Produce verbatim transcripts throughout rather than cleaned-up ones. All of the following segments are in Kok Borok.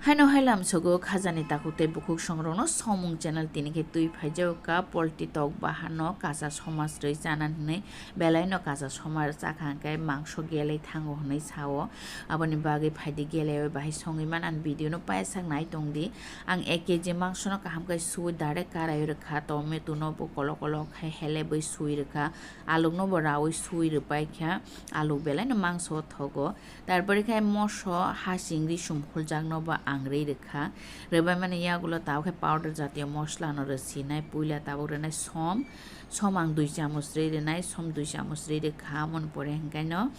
Haino hai lamsogo khajani takhuk tei bukhuk songrokno Somung channel tini khe twi phaijago ka polti tok bahano kacha somaj rwi chana hwnwi belaino kacha somaj chakha hwnkhe mangso gelai thango hwnwi sao. Aboni bagwi phaidi gelaiwi bahai songwi man ani video no paisak nai tongdi. Ang ek kg mangsono kaham khe suwi direct karai rwkha, tomato no bo kolok kolok khai helebwi suwi rwkha, aluk no bo rawi suwi rwpai kha, aluk belaino mangso thogo. Tarpore khe moso hasing risum huljakno bo ang rwi rwkha. Rwbaimani yagulo tabuk khe powder jatiyo moslano rwsinai, puila tabuk rwnai som, som ang dui chamuch rwi rwnai, som dui chamuch rwi rwkha. Amoni pore hwnkhe no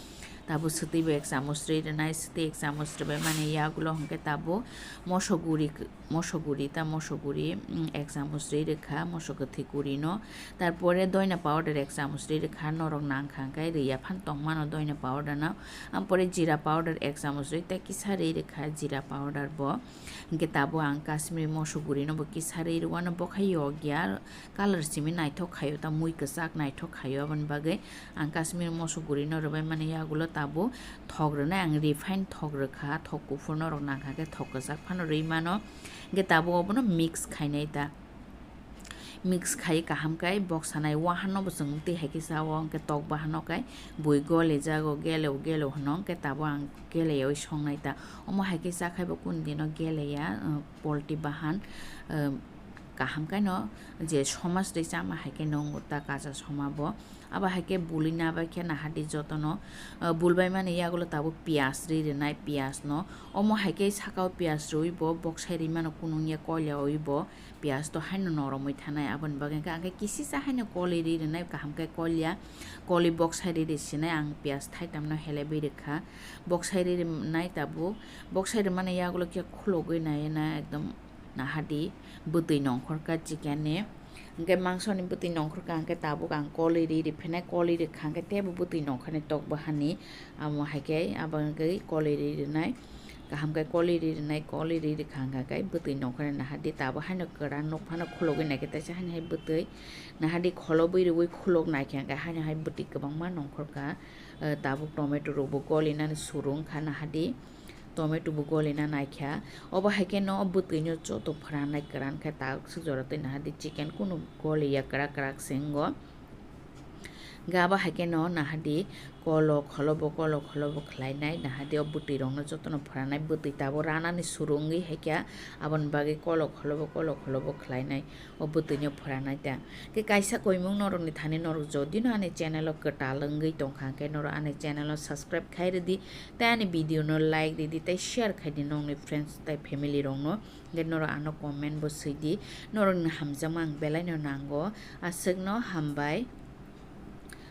tabuk swtwi bo ek chamuch rwi rwnai, swtwi ek chamuch rwbaimani yagulo hwnkhe tabuk moso guri, moso guri ta moso guri, mm, ek chamuch rwi rwkha, moso kwthwi gurino. Tarpore doina powder ek chamuch rwi rwkha, norok nangkha hwnkhe rwi ya phan tongmano doina powder no. Ampore jira powder ek chamuch rwi tei kisa rwi rwkha jira powder bo. Hwnkhe tabuk ang Kashmiri moso gurino bo kisa rwi rwano, bo khe yokya colour simi naithok khaio, ta mui kwchak naithok khaio, aboni bagwi ang Kashmiri moso gurino rwbaimani yagulo tabuk thok rwnai, ang refine thok rwkha, thok kuphur norok nangkha khe thok kwchak phano rwi mano. Hwnkhe tabuk obono mix khainai ta. Mix khai kaham khe boksanai, wahanno bo chwng twi hai khe cha-o, hwnkhe tok bahanno khe bui golijago, geleo geleo hwno, hwnkhe tabuk ang geleyawi songnai ta. Omo hai khe cha khai bo kunu dino geleya, uh, polti bahan, uh, kaham khe no je somaj twi chama hai khe no wngo ta kacha soma bo. Abo hai khe buli na bai khe nahardi jotono, uh, bulbaimani yagulo tabuk piyaj rwi rwnai, piyaj no. Omo hai khe saka o piyaj rwi bo boksai rwi mano, kunu wngya koilawi bo. Piyaj to haino noromwi thanai, aboni bagwi hwnkhe ang khe kisisa haino kolwi rwi rwnai, kaham khe kolya, kolwi boksai rwi rwi sinai ang piyaj thaitamno helebwi rwkha, boksai rwi rwnai tabuk, boksai rwmani yagulo khe khulogwi nai na ekdom nahardi bwtwi nongkhorkha chicken ni, hwnkhe mangsoni bwtwi nongkhorkha hwnkhe tabuk ang kolwi rwi rwi phinai, kolwi rwkha hwnkhe teibo bwtwi nongkhorni tok bahani, amo hai khe abo wngwi kolwi rwi rwnai. Kaham khe kolwi rwi rwnai, kolwi rwi rwkha hwnkha khe bwtwi nongkhorni nahardi tabuk haino kwran nuk phano khulogwi naikhe, teisa haino hai bwtwi nahardi kholobwi rwui khulok naikhe hwnkha haino hai bwtwi kwbangma nongkhorkha. Eh, tabuk tomato rokbo golinani suru wngkha nahardi, tomato bo golina naikha. Obo hai khe no bwtwino joto phwranai kwran khe tabuk swk jora twi nahardi chicken kunu goliya kwrak kwrak se wngo. Hwnkhe abo hai khe no nahardi kolo kholobo kolo kholobo khlainai, nahardi o bwtwi rokno jotono phwranai, bwtwi tabuk ranani suru wngwi hai khe aboni bagwi kolo kholobo kolo kholobo khlainai, o bwtwino phwranai ta. Khe kaisa koimung norokni thani norok jodi no ani channel o kwtal wngwi tongkha hwnkhe norok ani channel o subscribe khai rwdi, tei ani video no like rwdi tei share khaidi nongni friends tei family rokno. Hwnkhe norok ano comment bo swidi, norokni hamjakma ang belaino nango, aswkno hambai.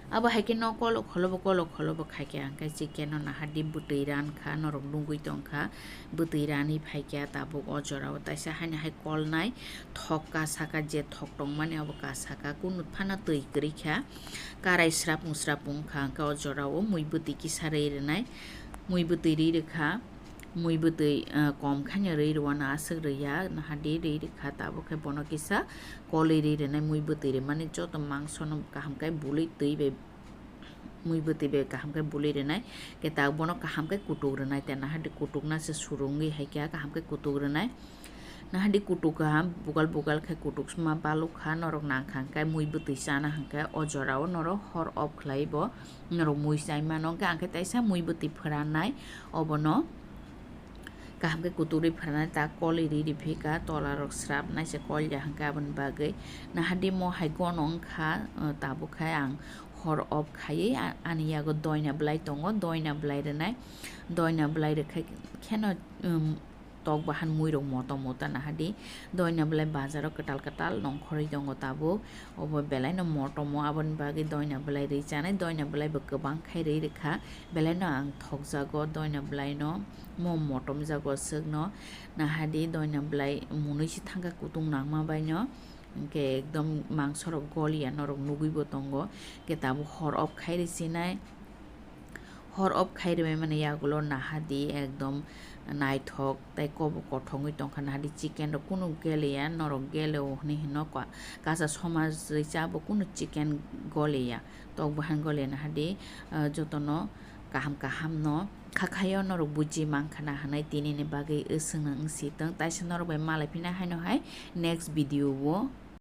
Abo hai khe no kolo kholobo kolo kholobo khai khe ang khe chicken no nahardi bwtwi ran kha, norok nugwi tong kha, bwtwi ranwi phai kha tabuk o jora o taisa haino hai kolnai thok ka saka je thok tongmani abo ka saka kunu phano twi kwrwi kha, karai srapung srapung wngkha ang khe o jora o mui bwtwi kisa rwi rwnai, mui bwtwi rwi rwkha. Mui bwtwi, ah, kom khaino rwi rwano aswk rwya, nahardi rwi rwkha tabuk khe bono kisa kolwi rwi rwnai mui bwtwi rwmani joto mangsono kaham khe bului twi bai, mui bwtwi bai kaham khe bului rwnai, khe tabuk bono kaham khe kutuk rwnai, tei nahardi kutukna se suru wngwi hai khe kaham khe kutuk rwnai. Nahardi kutuk kaham bugal bugal khe kutuk sma baluk kha, norok nang kha hwnkhe mui bwtwi chana hwnkhe o jora o norok hor off khlai bo norok mui chai mano, hwnkhe ang khe taisa mui bwtwi phwranai obono. Kaham khe kutuk rwi phwranai ta kolwi rwi rwi phika tola rok srap nai se kolya hwnkhe aboni bagwi nahardi mo hai gono wngkha, uh, tabuk khai ang hor off khaiwi a-, ani yago doina bwlai tongo, doina bwlai rwnai, doina bwlai rwkhai kheno, um, tok bahan mui rok motom motom nahardi doina bwlai bazar o kwtal kwtal nongkhorwi tongo tabuk. Obo belai no motom o, aboni bagwi doina bwlai rwi chanai, doina bwlai bo kwbang khai rwi rwkha, belai no ang thokjago doina bwlai no, mo motom jago swk no, nahardi doina bwlai munui se thangkha kutung nangma bai no, hwnkhe ekdom mangso rok goliya norok nugwi bo tongo, hwnkhe tabuk hor off khai rwi sinai. Hor off khai rwmani yagulo nahardi ekdom naithok tei kobo kothogwi tongkha, nahardi chicken rok kunu geleya, norok geleo hinwi hino ka-, kacha somajwi cha bo kunu chicken goliya, tok bahan goliya, nahardi, ah, jotono kaham kaham no khakhayo norok buji mankha na hinwi tinini bagwi swngno wngsi tong taisa norok bai malai phina haino hai next video o